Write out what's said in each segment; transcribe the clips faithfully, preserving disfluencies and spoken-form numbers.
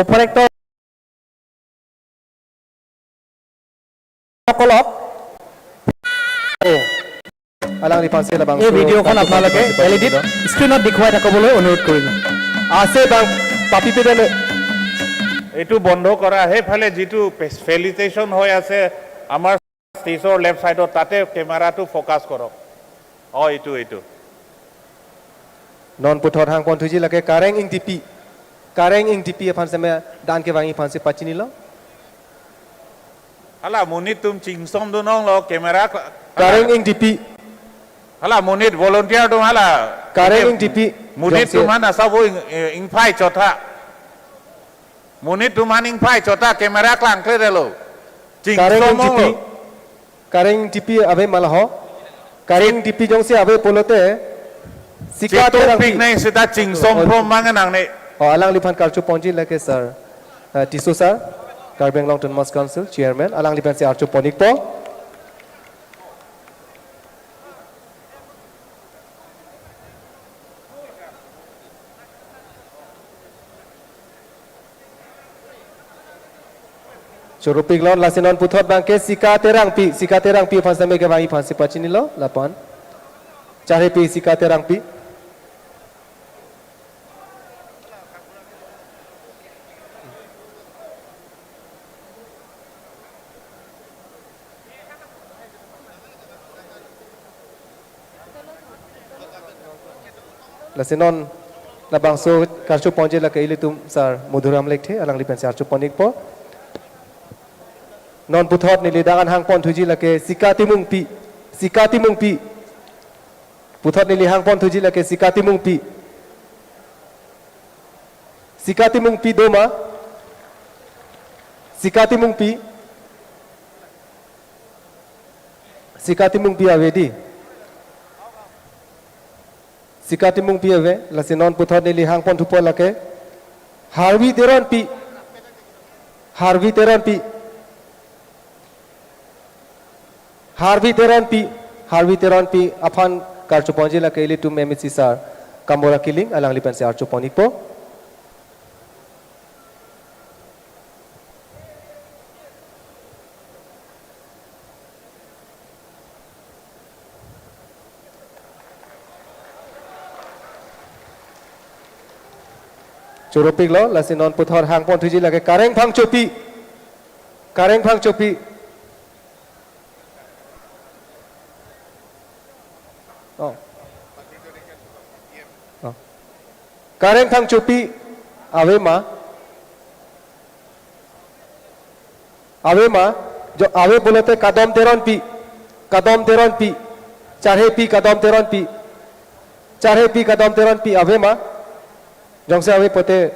অপাৰেক্টৰ সকলক, oh, alangliphan si labang এই ভিডিঅ'খন আপোনালোকে এল ই ডিত স্ক্ৰীণত দেখুৱাই থাকবলৈ অনুৰোধ কৰিলোঁ। Ase bang papi pedane. এইটো বন্ধ কৰা, সেইফালে যিটো ফেচিলিটেশ্যন হৈ আছে আমাৰ ষ্টেজৰ লেফ্ট চাইডত, তাতে কেমেৰাটো ফ'কাছ কৰক। অ, এইটো, এইটো। Non puthot hangpon thuji lake Kareng Engtipi. Kareng Engtipi aphan seme dan kevangji aphan si pachinilo. Hala monit atum chingsom dunong lo, camera kla-, Kareng Engtipi. Hala monit volunteer atum hala. Kareng Engtipi. Monit atum jongsi hana sabo ing-, eh, ingphai chotha. Monit atum hana ingphai chotha, camera klangkledetlo. Kareng chingsom Engtipi. Lo. Kareng Engtipi ave ma laho. Kareng Engtipi jongsi ave pulote. Sika Chetok terang pik pi. Nai sita chingsom Oh, prom mangan nangne. Oh, alangliphan karcho ponji lake sir. Uh, Tisso sir. Karbi Anglong Autonomous Council Chairman. Alangliphan si archo pon-ikpo. Choro-iklo, lasi non puthot bangke Sika Terangpi, Sika Terangpi aphan seme kevangji aphan si pachinilo, lapen. Charhepi Sika Terangpi. Lasi non labangso karcho ponji lake ilitum sir Madhuram Lekthe, alangliphan si archo pon-ikpo. Non puthot neli dan hangpon thuji lake Sika Timungpi, Sika Timungpi. Puthot neli hangpon thuji lake Sika Timungpi. Sika Timungpi do ma? Sika Timungpi. Sika Timungpi ave di. Sika Timungpi ave, lasi non puthot neli hangpon thupo lake. Harvi Teronpi. Harvi Teronpi. Harvi Teronpi, Harvi Teronpi aphan karcho ponji lake ilitum M A C sir Kamora Killing, alangliphan si archo pon-ikpo. Choro-iklo, lasi non puthot hangpon thuji lake Kareng Phangchopi. Kareng Phangchopi. Oh. Oh. Kareng Phangchopi ave ma? Ave ma? Jo ave pulote Kadom Teronpi. Kadom Teronpi. Charhepi Kadom Teronpi. Charhepi Kadom Teronpi ave ma? Jongsi ave pulote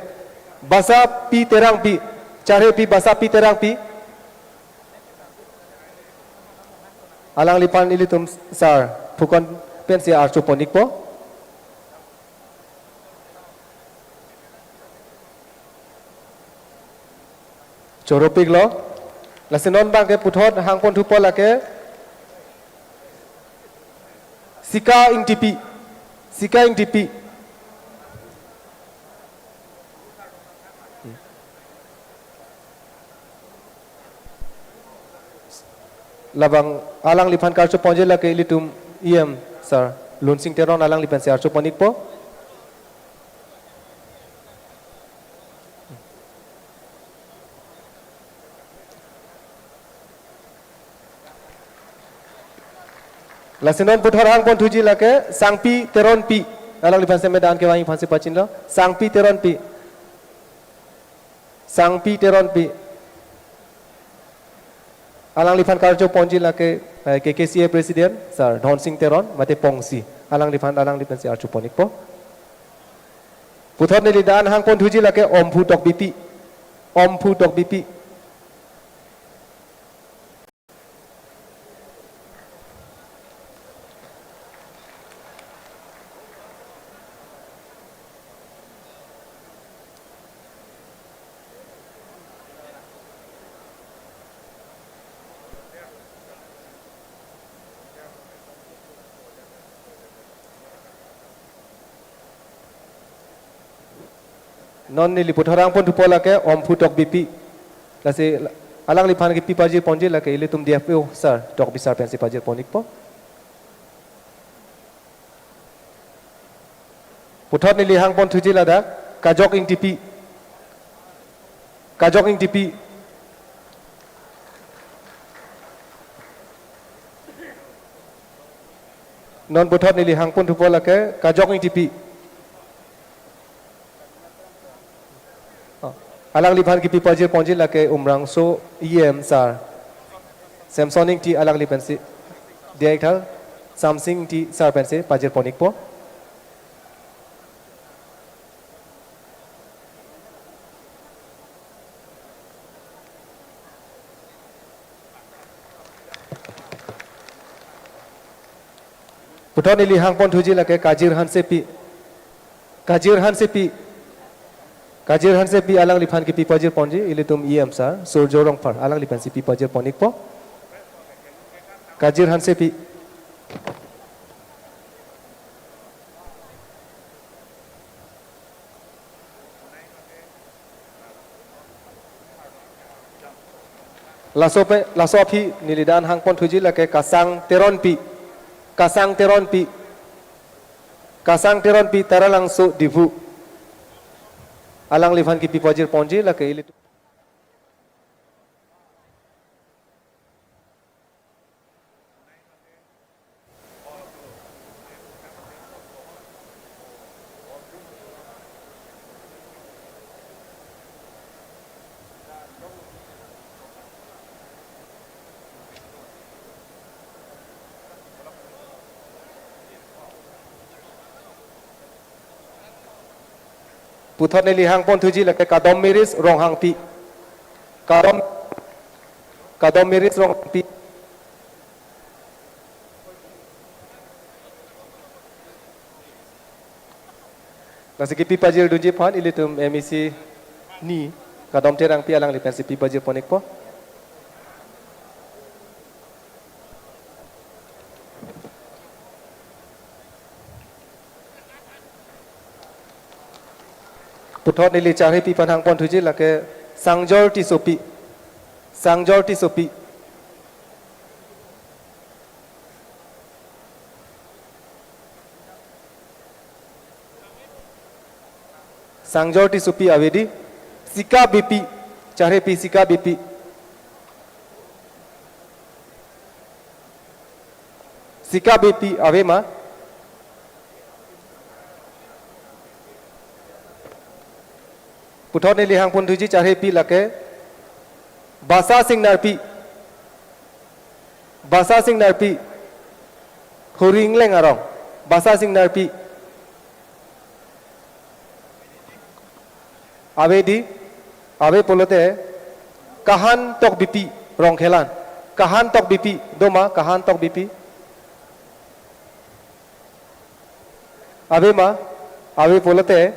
Basapi Terangpi. Charhepi Basapi Terangpi. Alangliphan ilitum sir Phukan pensi archo pon-ikpo. Choro-iklo. Lasi non bangke puthot hangpon thupo lake Sika Engtipi. Sika Engtipi. Labang alangliphan karcho ponji lake ilitum E M sir Lunsing Teron, alangliphan si archo pon-ikpo. Lasi non puthot hangpon thuji lake Sangpi Teronpi. Alangliphan seme dan kevangji aphan si pachinilo. Sangpi Teronpi. Sangpi Teronpi. Alangliphan karcho ponji lake, eh, K K C A President sir Dhonsing Teron mate Pongsi. Alangliphan, alangliphan si archo pon-ikpo. Puthot neli dan hangpon thuji lake Omphu Tokbipi. Omphu Tokbipi. Non neli puthot hangpon thupo lake Omphu Tokbipi. Lasi alangliphan kipi pajir ponji lake ilitum D F O sir, Tokbi sir pensi pajir pon-ikpo. Puthot neli hangpon thuji ladak Kajok Ingtipi. Kajok Ingtipi. Non puthot neli hangpon thupo lake Kajok Ingtipi. Oh, alangliphan kipi pajir ponji lake Umrangso E M sir, Samson Ingti alangli pensi, Director Samsing Ingti sir pensi pajir pon-ikpo. Puthot neli hangpon thuji lake Kajir Hansepi. Kajir Hansepi. Kajir Hansepi alangliphan kipi pajir ponji ilitum E M sir, Surjo Rongphar, alangliphan si pi pajir pon-ikpo. Kajir Hansepi. Laso pen, laso aphi neli dan hangpon thuji lake Kasang Teronpi. Kasang Teronpi. Kasang Teronpi Taralangso Diphu. Alangliphan kipi pajir ponji lake ili. Puthot neli hangpon thuji lake Kadom Miris Ronghangpi. Kadom, Kadom Miris Ronghangpi. Lasi kipi pajir dunji aphan ilitum M A C ni Kadom Terangpi alangli pensi pi pajir pon-ikpo. Puthot neli charhepi aphan hangpon thuji lake Sangjor Tissopi. Sangjor Tissopi. Sangjor Tissopi ave di. Sika Beypi, charhepi Sika Beypi. Sika Beypi ave ma? Puthot neli hangpon thuji charhepi lake Basa Singnarpi. Basa Singnarpi. Huringleng arong. Basa Singnarpi. Ave di, ave pulote, Kahan Tokbipi, Rongkhelan. Kahan Tokbipi, do ma, Kahan Tokbipi. Ave ma, ave pulote,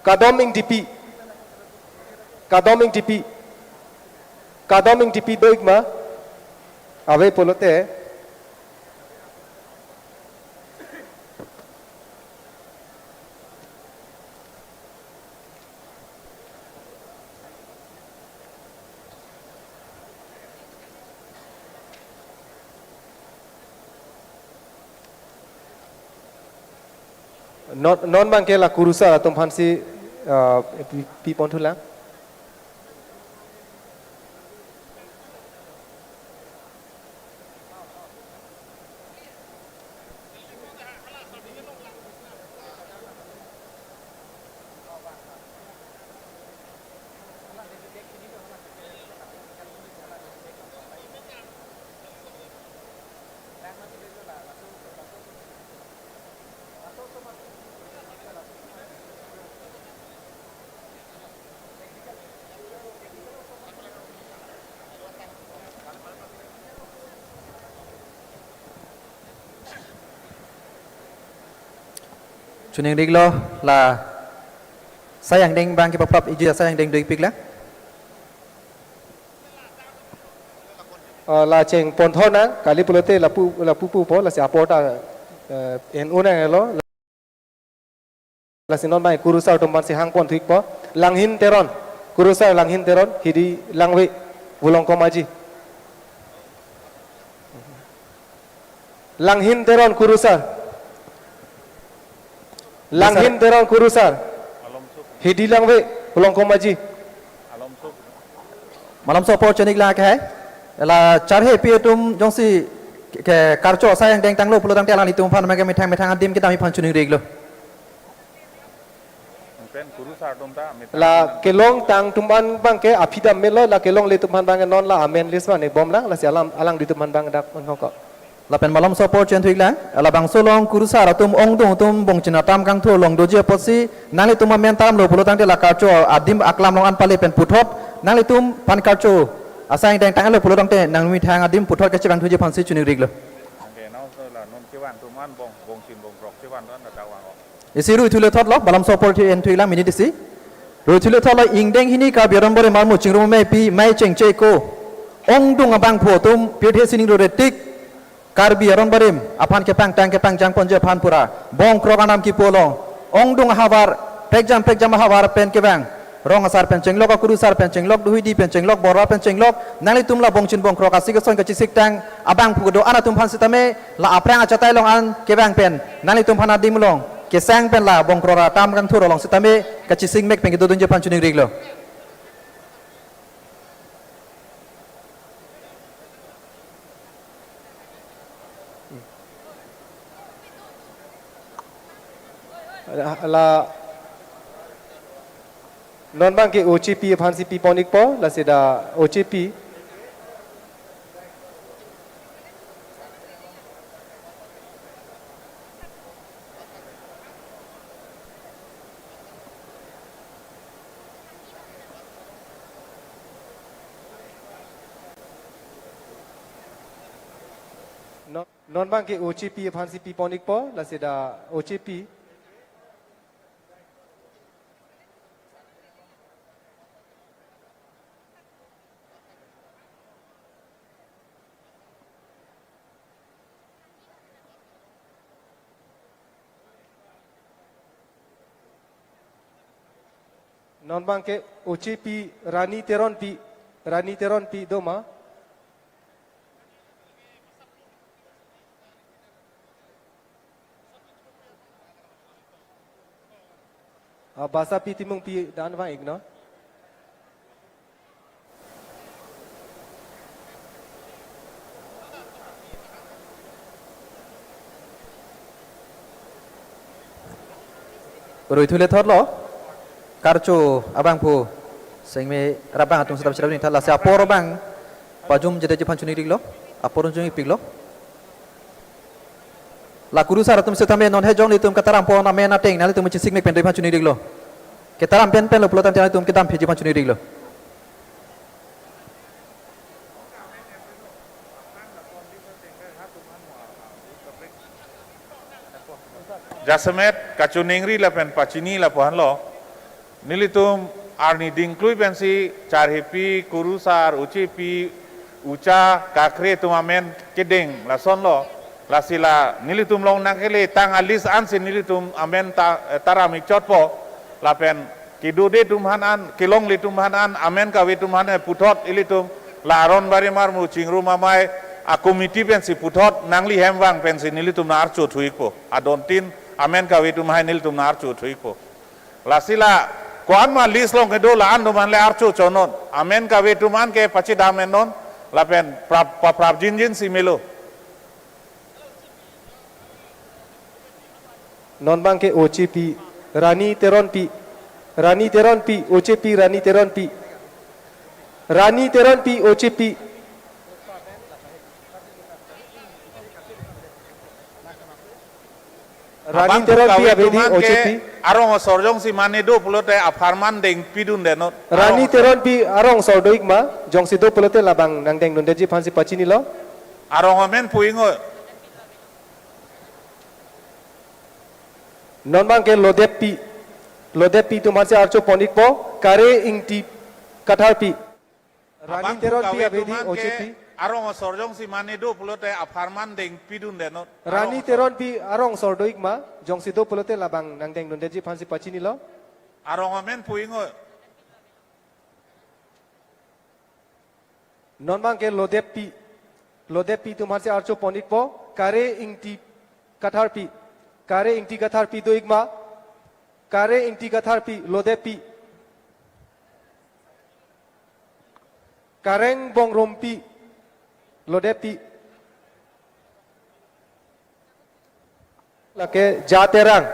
Kadom Ingtipi. Kadom Ingtipi. Kadom Ingtipi do-ik ma, ave pulote, non, non abangke la kurusar atum aphan si, ah, pi, pi pon thulang. Chuning rik lo la sai angdeng abangke paprap iji sai angdeng do-ikpik la. Ah, la cheng ponthor nang, kali pulote lapu, lapu pupo, lasi apor ta, eh, en-o nanglo. Lasi non abang kurusar atum aphansi hangpon thu-ikpo. Langhin Teron. Kurusar Langhin Teron, Hidi Langve, Vulongkom Aji. Langhin Teron kurusar. Langhin Teron kurusar. Hidi Langve, Vulongkom Aji. Malomso apor chun-iklang ke hai. La charhepi atum jongsi ke karcho asai angdeng tanglo pulo tangte alanglitum aphan mega methang methang adim kedamji aphan choningri-iklo. Pen kurusar atum ta methang La kelong tang atum an abang ke aphi dam melo, la kelongle atum aphan abang non la amen list abang ne bomlang, lasi alam alanglitum aphan abang dak menghokok. Lapen malomso apor chun thu-iklang, labangso along kurusar atum ongdung atum bongchin atam kangthur along doji apotsi nanglitum amen taramlo pulo tangte la karcho adim aklam along an pale pen puthot nanglitum aphan karcho asai angdeng tanglo pulo tangte nangmethang adim puthot kachevang thuji aphansi choningri-iklo. Anke nang so la non kevan atum an bong, bongchin bongkrok kevan atum an ta vang-ok. Isi ruithu lethotlo, malomso apor thu-en thu-iklang minute isi. Ruithu lethotlo, ingdeng hini Karbi Aron Barim armu Chingrum Amei pi Mei Chengche ako ongdung abangphu atum pirthe sining rore tik Karbi Aron Barim aphan kepangtang kepangjang ponji aphan pura bongkrok anam kipu along ongdung ahavar, prekjam prekjam ahavar pen kevang, rong asar pen chenglok, akurusar pen chenglok, duhuidi pen chenglok, borra pen chenglok, nanglitum la bongchin bongkrok asik ason kachesik tang abangphu kedo-an atum aphan sitame la aphrang achatai along an kevang pen nanglitum aphan adim along kesang pen la bongkrok atam kangthur along sitame kachesik mek pen kedodunji aphan choningri-iklo. La, la non abang ke O C P aphansi pipon-ikpo, lasi dak O C P. Non, non abang ke O C P aphansi pipon-ikpo, lasi dak O C P. Non abang ke O C P Rani Teronpi, Rani Teronpi do ma? Ah, Basapi Timungpi dan vang-iknon. Ruithu lethotlo, karcho abangphu sengme rabang atum sitame chirap ni tha, lasi apor abang pajum jedetji aphan choningri-iklo, apor unjung-ikpiklo. La kurusar atum sitame non hejong nelitum kataram pon amen ateng nanglitum chesik mek pen do aphan choningri-iklo. Ketaram pen penlo pulo tangte nanglitum kedam piji aphan choningri-iklo. Jasemet kachoningri lapen pachini lapu-anlo. Nelitum arni dingklui pensi charhepi, kurusar, O C P, ucha, kakre atum amen kedeng lasonlo. Lasi la nelitum along nangkele tang a-list ansi nelitum amen ta, eh, taram-ik chotpo. Lapen kedode atum aphan an, kelongle atum aphan an, amen kave atum aphan, eh, puthot ilitum la Aron Barim armu Chingrum Amei a-committee pensi puthot nangli hem vang pensi nelitum nang-archo thu-ikpo. Adontin amen kave atum hai nelitum nang-archo thu-ikpo. Lasi la ko-an ma list along kedo la-an atum aphan le archo chotnon. Amen kave atum an ke pachedam-iknon lapen prap, paprap jinjin si melo. Non abang ke O C P Rani Teronpi, Rani Teronpi, O C P Rani Teronpi, Rani Teronpi, O C P. Rani Teronpi, abidi, O C P. Arong asor jongsi mane do pulote apharman dengpidunde non. Rani Teronpi arong asor do-ik ma, jongsi do pulote labang nangdengdundeji aphansi pachinilo. Arong amen pu-iknon. Non abang ke Lodeppi, Lodeppi atum aphansi archo pon-ikpo, Kare Ingti Katharpi. Rani Teronpi, abidi, O C P. Arong asor jongsi mane do pulote apharman dengpidunde non. Rani Arong asor. Teronpi arong asor do-ik ma, jongsi do pulote labang nangdengdundetji aphansi pachinilo. Arong amen pu-iknon. Non abangke Lodeppi. Lodeppi atum aphansi archo pon-ikpo. Kare Ingti Katharpi. Kare Ingti Katharpi do-ik ma. Kare Ingti Katharpi, Lodeppi. Kareng Bongrumpi, Lodeppi. Lake Ja Terang.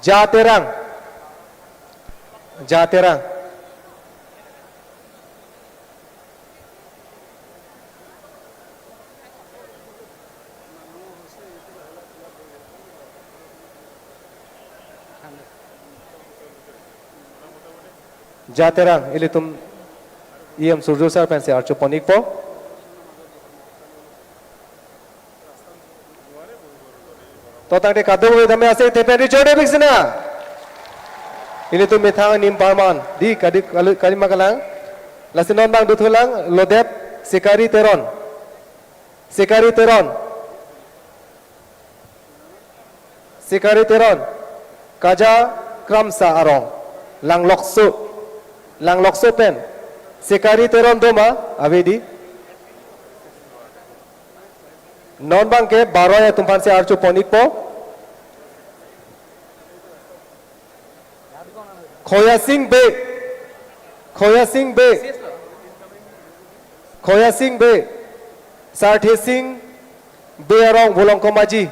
Ja Terang. Ja Terang. Ja Terang, ilitum E M Surjya sir pensi archo pon-ikpo. To tangte kadokave dame ase te pen ri chode biksina. Ilitum methang anim parman. Di kadi kalu kalima kalang. Lasi non abang dothulang Lodep Sikari Teron. Sikari Teron. Sikari Teron. Kaja Kramsa arong. Langlokso. Langlokso pen. Sikari Teron do ma, ave di. Non abangke Baroi atum aphansi archo pon-ikpo. Khoyasing Bey. Khoyasing Bey. Khoyasing Bey. Sarthesing Bey arong Volongkom Aji.